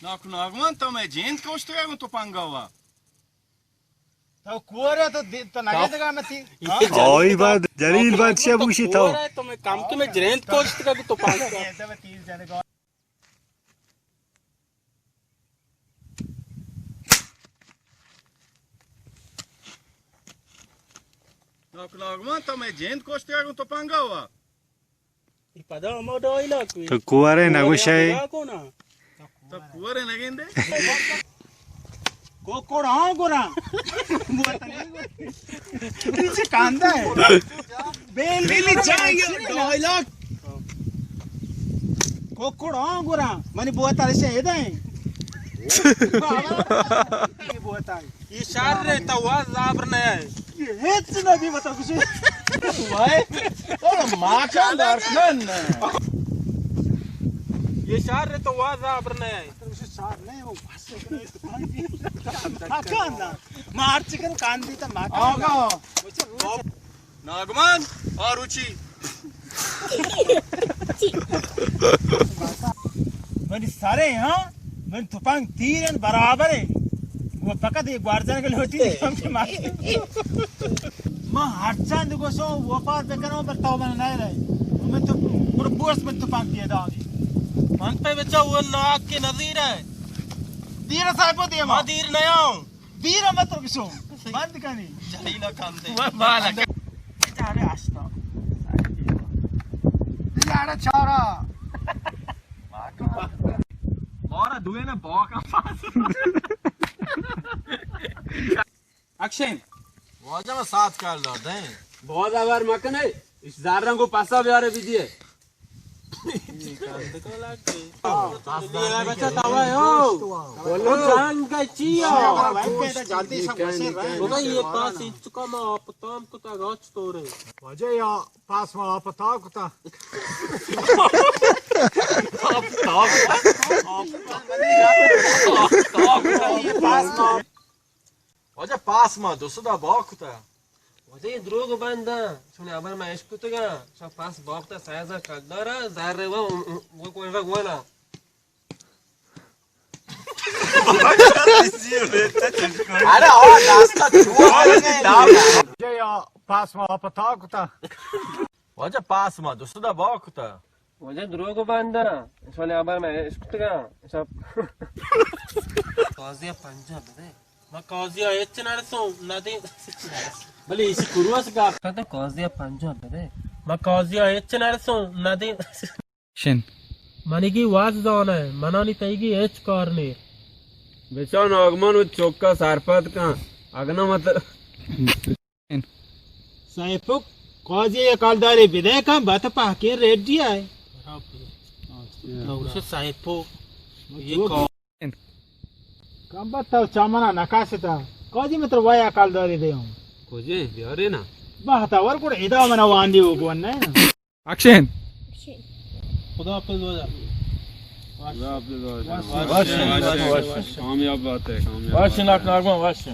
ناکو ناگمان، تو مئے جند کشتگ ءَ گوں تپنگ ءَ وا۔ تو کور ئے، تو دی-، تو نگندگ ءَ متی۔ آئی بعد جلیل بادشاہ بوشی تو۔ تو کور ئے، تو مئے کم تو مئے جند کشتگ ءَ گوں تپنگ ءَ۔ ناکو ناگمان، تو مئے جند کشتگ ءَ گوں تپنگ ءَ وا۔ اے پدا ہما ڈائیلاگ کوئی۔ تو کوارے نگوشے۔ تو کوارے نگندے۔ کوکڑ ہاں گورا۔ چی کاندا ہے؟ بیل بیلی جائے ڈائیلاگ۔ کوکڑ ہاں گورا۔ منی بوتل سے دیں۔ بوتل۔ یہ شر رہتا ہوا زابر نہ ہے۔ یہ ہچ نہ بھی بتا کچھ۔ وائے، او ماں کا درشن۔ یہ شر رہتا ہوا زابر نہ ہے۔ کچھ شر نہیں، وہ بس اتنا استعمال بھی۔ ماں کا نا۔ مار چکن کان دیتا ماں کا نا۔ آگا۔ ناگمان، آ روچی۔ منی سرے، ہاں؟ من تپنگ تیر انت برابر ہے۔ وہ فقط یہ گوارزن کے لوٹی ہم کے مارے۔ من ہر چند گوشو وفات بکنو پر تو من نہ رہے۔ من تو پر بوس من تپنگ دے داگی۔ من پہ بچا وہ ناک کے نظیر ہے۔ دیر صاحب دے ما۔ ما دیر نہ آؤں۔ دیر مت رکشو۔ بند کنی۔ چلی نہ کم دے۔ وہ مالا۔ چارے آشتا۔ دلاڑا چارا۔ مارا دوئے نہ باکا پاس۔ اکشن۔ واجہ ما سات کال دار دیں۔ بہت آوار مکنے۔ اس زار رنگو پاسا بیارے بیدیے۔ یہ پاس انچکا ما آپ تام کتا گاچ تو رہے۔ واجہ یا پاس ما آپ تام کتا۔ آپ تام۔ آپ تام۔ واجہ پاس ما دو سد ءَ باک کتا۔ واجہ یہ دروگ بند۔ شمے ابر ما عشق کتگا۔ شما پاس باک کتا، سائز کلدارا، زر و، و، و، و، و، و۔ ارے، آ، داستا تو۔ واجہ یا پاس ما پتا کتا۔ واجہ پاس ما دو سد ءَ باک کتا۔ واجہ دروگ بند۔ شمے ابر ما عشق کتگا۔ قاضی پنجاہ بدے۔ ما قاضی ہچ نرسوں، ندی۔ بلے اسی کروس گا۔ تو قاضی پنجاہ بدے۔ ما قاضی ہچ نرسوں، ندی۔ شن۔ منیگی واز زانہ، منانی تئیگی ہچ کار نیر۔ بچا ناگمان و چوکا سرپد کن، اگنا مت۔ سیفک، قاضی ءَ کالدارے بدئے کن، بات پاکیں ریڈی آئے۔ اسے سیفو، یہ کال۔ کم بات تو چامنا نکاستا۔ قاضی میں تر وایا کالدارے دے ہوں۔ کجے بیارے نا۔ بہتا ور کوڑ ادا منا واندی ہو گون نہ۔ اکشن۔ خدا حافظ واجہ۔ خدا حافظ واجہ۔ وش، وش، وش، وش۔ کامیاب بات ہے، کامیاب بات ہے۔ وش، ناک ناگمان، وش۔